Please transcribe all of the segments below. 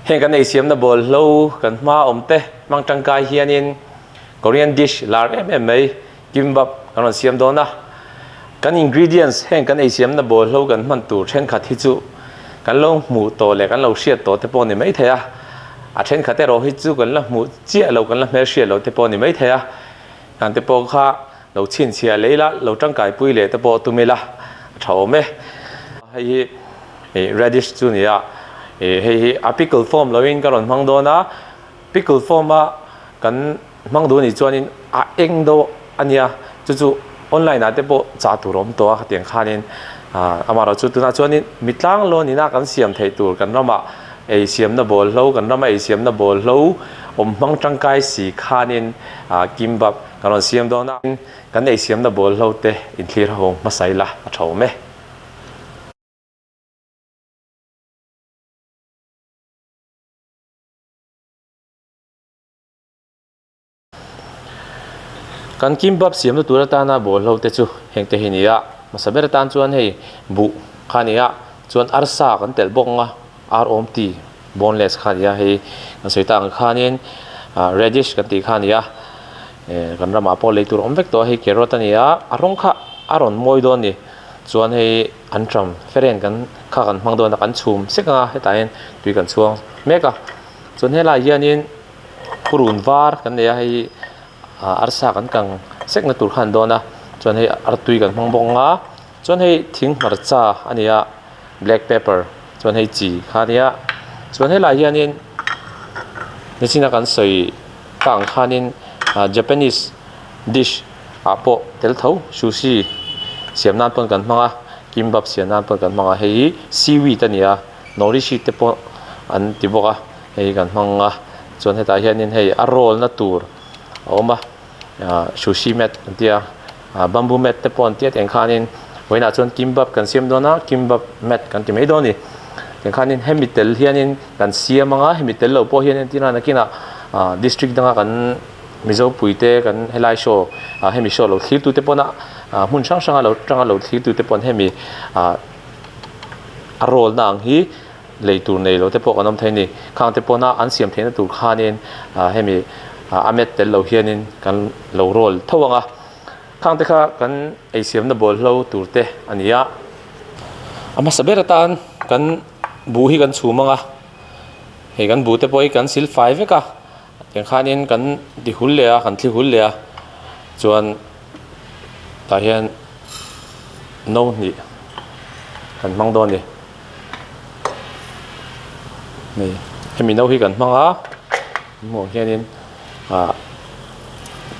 Heng kan eisiamna bawlhlo kan hma awm te hmang tangkai hianin Korean dish lar em em mai kimbap kan rawn siam dawn a. Kan ingredients heng kan eisiamna bawlhlo kan hman tur thenkhat hi chu kan lo hmuh tawh leh kan lo hriat tawh te pawh a ni maithei a. A thenkhat erawh hi chu kan la hmuh chiah lo kan la hmelhriat loh te pawh a ni maithei a. Heng te pawh kha lo chhinchhiah leh ila, lo tangkai pui leh te pawh tum ila a tha awm e. Hei hi ih radish chu ni a, ih hei hi a pickle form lovin ka rawn hmang dawn a, pickle form a kan hmang duh anih chuanin a eng deuh a nia, chu chu online ah te pawh chah tur a awm tawh a khatiang khanin ah amaherawhchu tunah chuanin mi tlang lawn ina kan siam theih tur kan ramah ei siamna bawlhlo kan rama ei siamna bawlhlo awm hmang tangkai si khanin ah kimbap kan rawn siam dawn a, kan ei siamna bawlhlo te inthlir ho hmasa ila a tha awm e. Kan kimbap siamna tur atana bawlhlo te chu heng te hi a ni a, hmasa ber atan chuan hei buh kha a ni a, chuan arsa kan telh bawk ang a, ar awm ti boneless kha a ni a, hei kan sawi tak ang khanin radish kan tih kha a ni a, kan ramah pawh lei tur a awm vek tawh a, hei carrot a ni a, a rawng kha a rawn mawi dawn a ni, chuan hei anṭam feren kan kha kan hmang dawn a, kan chhum sek ang a, hetah hian tui kan chhuang mek a, chuan helaiah hianin. Purun var kan nei a hei ah arsa kan kang sek na tur kha an dawn a chuan hei artui kan hmang bawk ang a chuan hei thing hmarcha a ni a black pepper chuan hei chi kha a ni a chuan helaiah hianin nichina kan sawi tak ang khanin ah japanese dish ah pawh tel tho sushi siam nan pawn kan hmang a kimbap siam nan pawh kan hmang a hei hi seaweed a ni a nori sheet te pawh an ti bawk a. Hei kan hmang a chuan hetah hianin hei a roll na tur a awm a ah sushi mat an tia ah bamboo mat te pawh an tia tiang khanin vawiinah chuan kimbap kan siam dawn a kimbap mat kan ti mai dawn a ni tiang khanin hemi tel hianin kan siam ang a hemi tel lo pawh hian entir nan nakinah ah district danga kan mizo pui te kan helai show ah hemi show lo thlir tu te pawna ah hmun hrang hranga lo tanga lo thlir tu te pawn hemi ah a roll na ang hi. Lei tur nei lo te pawh kan awm thei a ni. Khang te pawna an siam theihna tur khanin hemi a met tel lo hianin kan lo roll tho ang a. Khang te kha kan eisiamna bawlhlo tur te a ni a. A hmasa ber atan kan buh hi kan chhum ang a. Hei kan buh te pawh hi kan sil fai vek a. Tiang khanin kan ti hul leh a, kan thli hul leh a. Chuan tah hian no hnih kan hmang dawn a ni. Hei hemi no hi kan hmang a hmuh ang hianin ah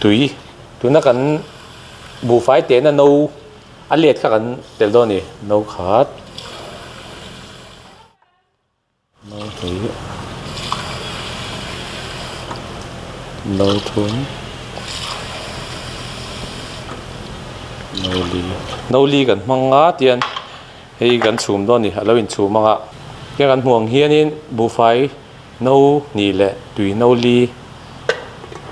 tui tuna kan buhfai tehna no a let kha kan telh dawn a ni no khat no hnih no thum no li no li kan hmang a tian. Hei kan chhum dawn a ni, a lo inchhum ang a. Heng kan hmuh ang hianin buhfai no hnih leh tui no li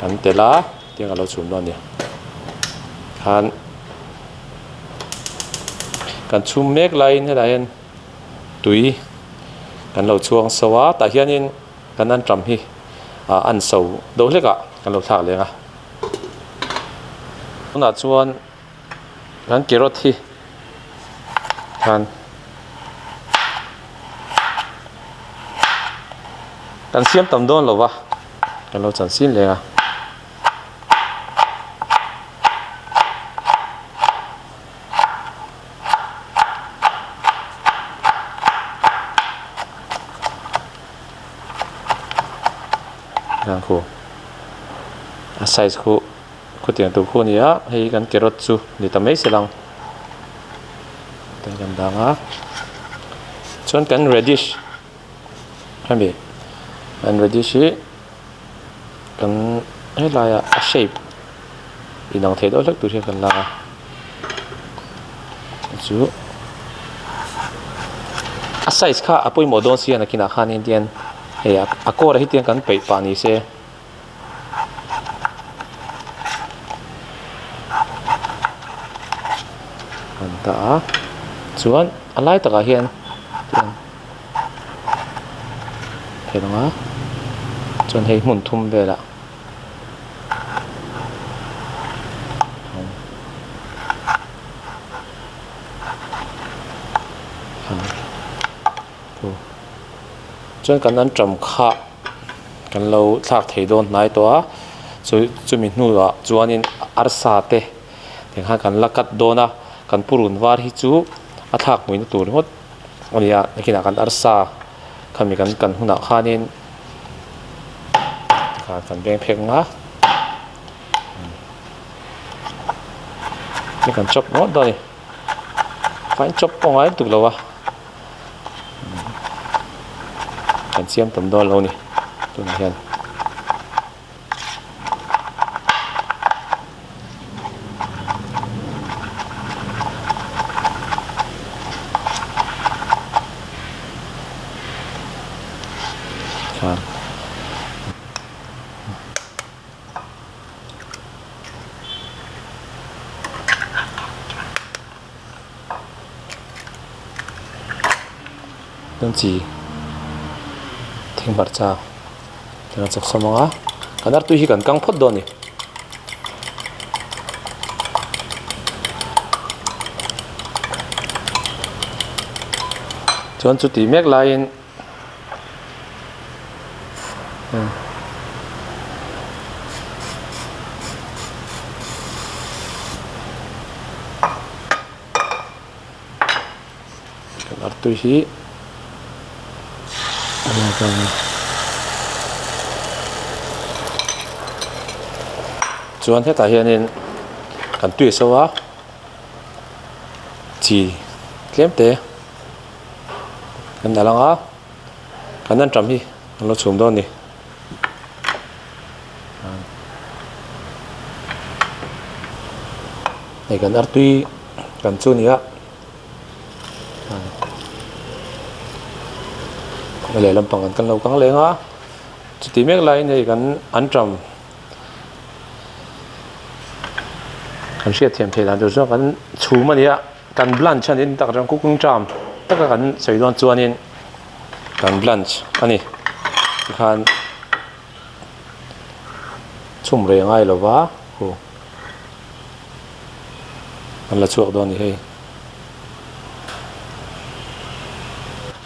kan telh a, tiang a lo chhum dawn a ni. Khan kan chhum mek laiin helaiah hian tui kan lo chhuang so a, tah hianin kan anṭam hi ah an so deuh hlek ah kan lo thlak leng a. Tunah chuan. Kan carrot hi khan kan siam tam dawn lo va kan lo chan sin leng a. A size khu. Khutiang tur khu a ni a, hei kan carrot chu ni ta mai se lang kan dang a chuan kan radish hemi kan radish hi kan helai ah a shape inang thei deuh hlek tur hian kan la a chu a size kha a pawimawh dawn sia nakinah khanin tian hei a kawr ah hi tiang kan peih pah ni se. An dah a chuan a lai takah hian tiang. Phelh ang a, chuan hei hmun thum velah Chuan kan anṭam kha kan lo thlak thei dawn hnai tawh a, chu chumi hnuah chuanin arsa te tikhan kan la cut dawn a, kan purun var hi chu a thlak hmuihna tur ringawt a ni a, nakinah kan arsa khami kan kan hunah khanin tikhan kan veng phek ang a, ni kan chop ngawt dawn a ni. Fine chop pawh ngai lutuk lo a kan siam tam dawn lo a ni tunah hian. Chuan chi thing hmarcha kan rawn chawp sawm ang a kan artui hi kan kang phawt dawn a ni. Chuan chuti mek laiin. Kan artui hi chuan hetah hianin kan tui a so a chi tlem te. Kan dah lang a, kan anṭam hi an lo chhum dawn a ni. Hei kan artui kan chu a ni a, a lehlam pang kan lo kang leng a, chuti mek laiin hei kan anṭam. Kan hriatthiam theih dan tur chuan kan chhum a ni a, kan blanch a ni tak chuan cooking term taka kan sawi dawn chuanin kan blanch a ni tikhan chhum rei a ngai lo va hu an la chhuak dawn a ni hei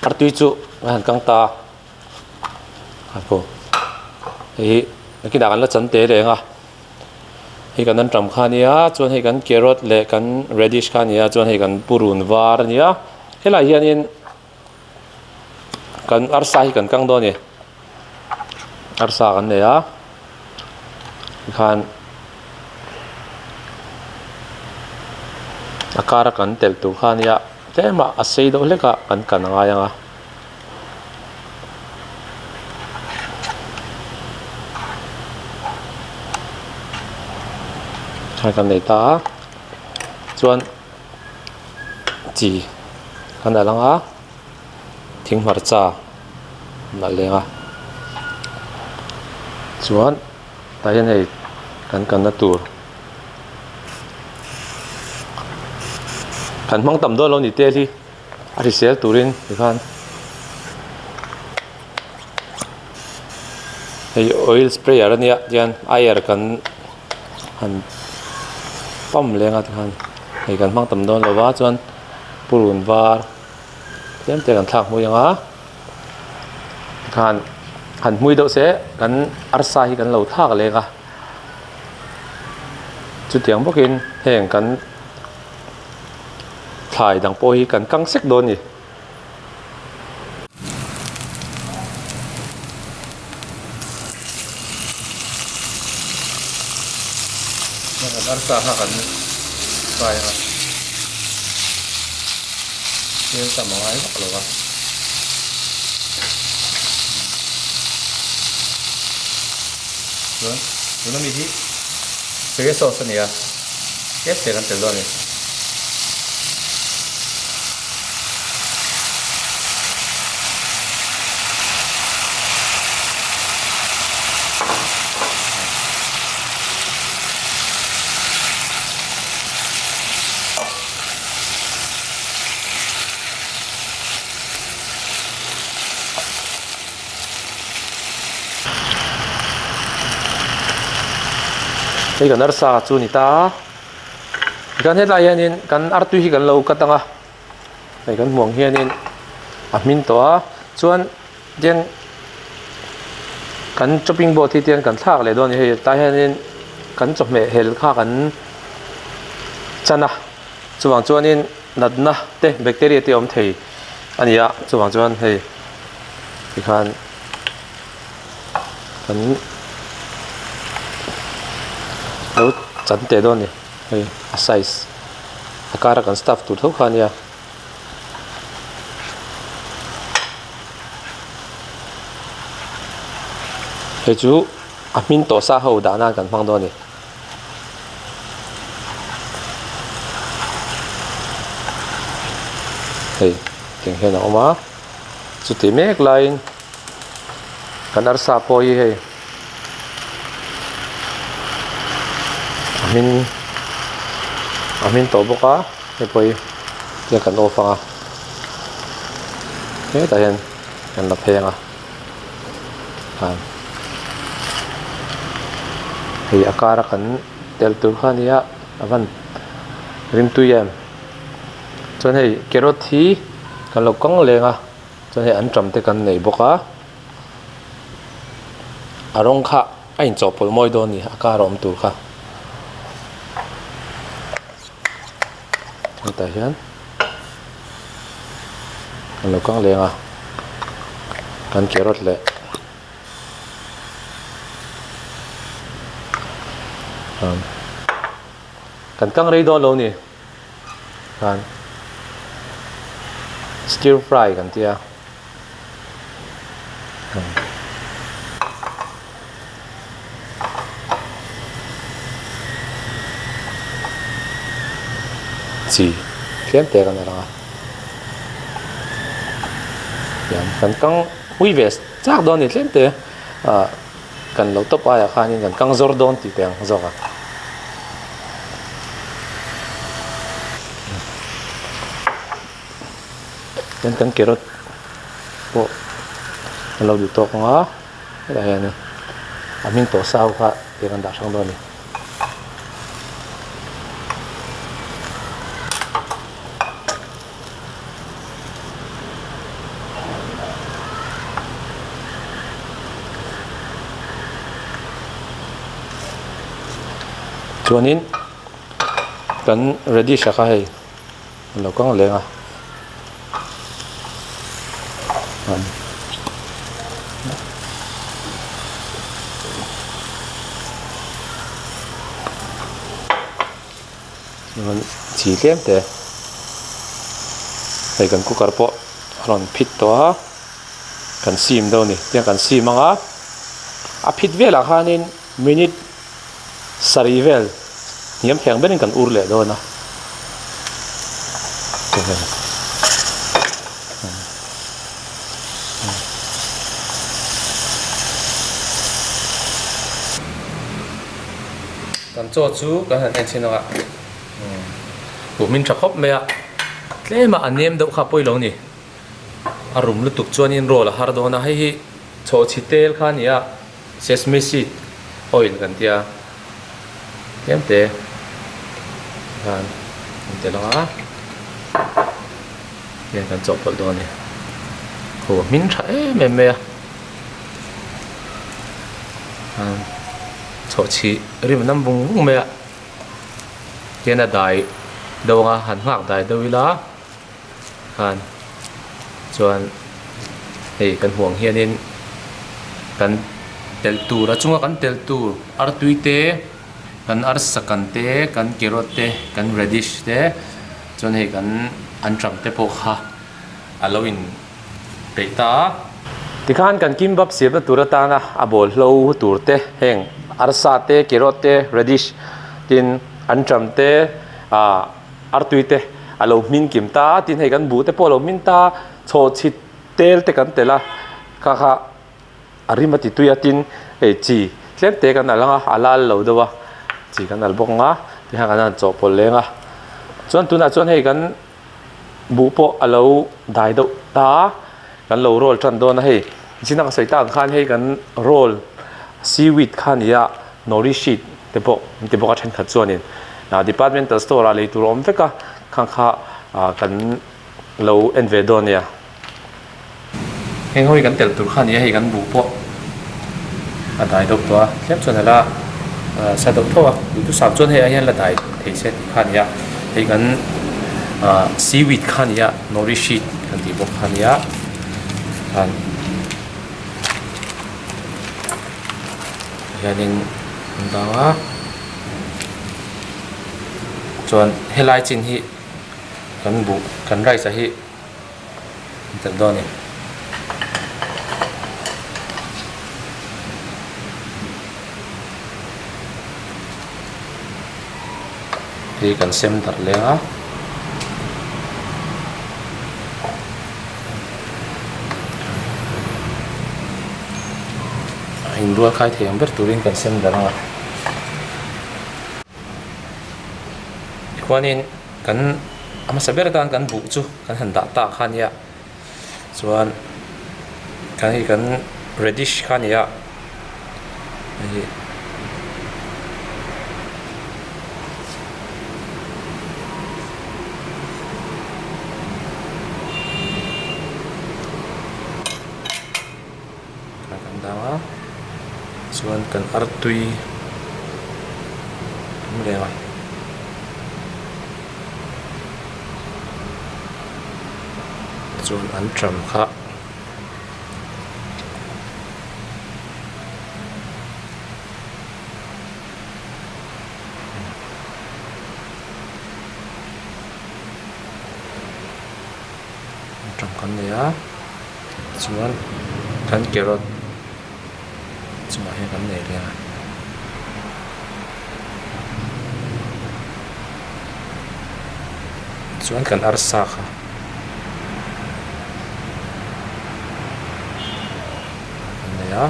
artui chu a han kang ta a. A pawh hei hi nakinah kan la chan te reng a hei kan anṭam kha a nia chuan hei kan carrot leh kan radish kha a nia chuan hei kan purun var a nia helaiah hianin kan arsa hi kan kang dawn a ni arsa kan nei a tikhan a kara kan telh tur kha a nia tlem a a sei deuh hlek a kan kan a ngai ang a. Thla kan nei ta a chuan chi kan dah lang a thing hmarcha an dah leng a chuan tah hian hei kan kalna tur kan hmang tam dawn lo ni tel hi. A hrisel turin tikhan hei oil sprayer a nia tihian air kan han pump leng a tikhan hei kan hmang tam dawn lo va chuan purun var tlem te kan thlak hmui ang a tikhan han hmui deuh se kan arsa hi kan lo thlak leng a chutiang bawkin heng kan. Thlai dang pawh hi kan kang sek dawn a ni. Arsa kha kan fry ang a, thil tam a ngai vak lo a. Chuan tuna mi hi soya sauce a ni a. Tlem te kan tel dawn a ni. Hei kan arsa chu a ni ta a, tikhan hetlai hianin kan artui hi kan lo cut ang a, hei kan hmuh ang hianin a hmin tawh a, chuan tian kan chopping board hi tian kan thlak leh dawn a ni hei tlai hianin kan chawhmeh hel kha kan chan a chuvang chuanin natna te bacteria te awm thei a ni a chuvang chuan hei tikhan. Kan lo chan teh dawn a ni hei a size a kara kan stuff tur tho kha a nia. Hei chu a hmin tawh sa ho dah nan kan hmang dawn a ni. Hei tiang hian a awm a chuti mek laiin. Kan arsa pawh hi hei a hmin a hmin tawh bawk a hei pawh hi tiang kan off ang a hetah hian kan la pheng a hei a kara kan telh tur kha a nia a van rimtui em chuan hei carrot hi kan lo kang leng a. Chuan hei anṭam te kan nei bawk a a rawng kha a inchawhpawlh mawi dawn a ni a kar a awm tur kha hetah hian a lo kang leng a kan carrot leh kan kang rei dawn lo a ni. khan stir fry kan tia chi tlem te kan a lang a tiang kan kang hui ve chak dawn a ni tlem te ah kan lo tawp aiah khanin kan kang zawr dawn tih te ang zawk a. Tin kan carrot pawh a lo duh tawk ang a helaiah hianin a hming tawh sa ho kha tiang an dah hrang dawn a ni. Chuanin kan radish a kha hei a lo kang leng a. Chuan chi tlem te hei kan cooker pawh a rawn phit tawh a kan sim deuh a ni tiang kan sim ang a a phit velah khanin minute sarih vel hniam thei ang berin kan ur leh dawn a. Kan chaw chu kan han en chhin ang a, huh hmin tha khawp mai a, tlem a a nem deuh kha pawi lo ni, a rum lutuk chuanin roll a har dawn a, hei hi chhawhchhi tel kha a ni a, sesame seed oil kan tia tlem te khan an tel ang a, tihian kan chawhpawlh dawn a ni, huh hmin tha em em mai a. Chhawhchhi rim a nam vung vung mai a hian a dai deuh ang a han nghak dai deuh ila khan chuan hei kan hmuh ang hianin kan telh tur a chunga kan telh tur artui te kan arsa kan te kan carrot te kan radish te chuan hei kan anṭam te pawh kha a lo in. peih ta a. Tikhan kan kimbap siamna tur atana a bawlhlo tur te heng arsa te, carrot te, radish tin anṭam te ah artui te a lo hmin kim ta a, tin hei kan buh te pawh a lo hmin ta a, chhawhchhi tel te kan telh a, kha kha a rim a ti tui a, tin hei chi tlem te kan al ang a, a lal lo deuh a, chi kan al bawk ang a, tikhan kan han chawhpawlh leng a, chuan tunah chuan hei kan. Buh pawh a lo dai deuh ta a, kan lo roll tan dawn a hei zin a ka sawi tak ang khan hei kan roll seaweed kha a ni a nori sheet te pawh an ti bawk a thenkhat chuanin departmental store ah lei tur a awm vek a khang kha kan lo en ve dawn nia. Heng ho hi kan telh tur kha a ni a, hei kan buh pawh a dai deuh tawh a, tlem chuan a la sa deuh tho a, duhthusam chuan hei ah hian la dai thei se tih kha a ni a, hei kan seaweed kha a ni a, nori sheet kan tih bawk kha a ni a, khan hianin an dang a, chuan helai chin hi kan buh kan rice ah hi. Tel dawn a ni. Hei kan sem darh leng a. A inrual khai thei ang ber turin kan sem darh ang a. Tichuanin kan a hmasa ber atan kan buh chu kan han dah ta kha nia chuan kan hei kan radish kha a ni a hei kan dang a chuan kan artui awm leh a. Chuan an tram kha tram kan nei a chuan kan carrot chungah hian kan nei leh a. Chuan kan arsa kha kan nei a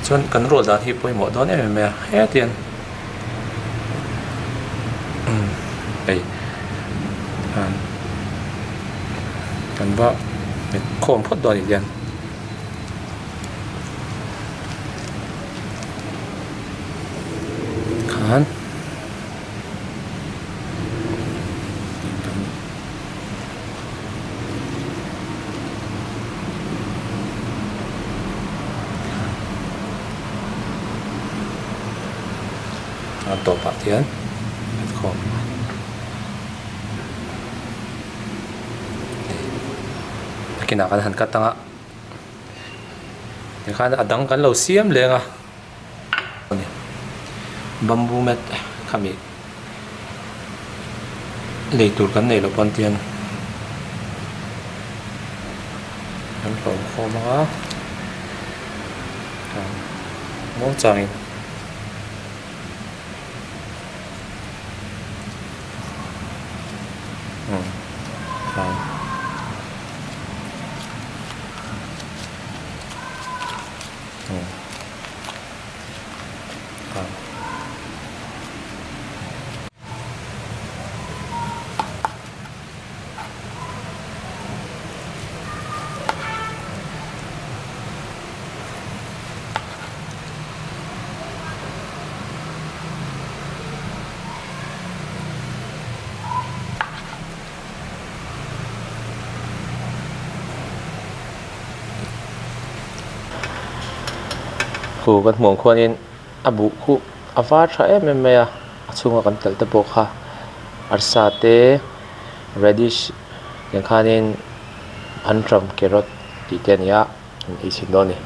chuan kan rual dan hi pawimawh dawn em em mai a hetiang hei kan va nghet khawm phawt dawn a ni hian. Khan a tawpah hian khawm nakinah kan han cut ang a. Tikhan a dang kan lo siam leng a bamboo mat khami lei tur kan neih loh pawn tian kan hlawm khawm ang a muang changin. Khu kan hmuh ang khuanin a buh khuh a var tha em em mai a a chhunga kan telh te pawh kha arsa te radish tiang khanin anṭam carrot tih te a ni a an ei chhin dawn a ni.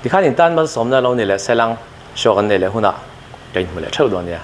Tikhan in tan malsawmna lo ni leh selang show kan nei leh hunah ka inhmu leh theuh dawn nia.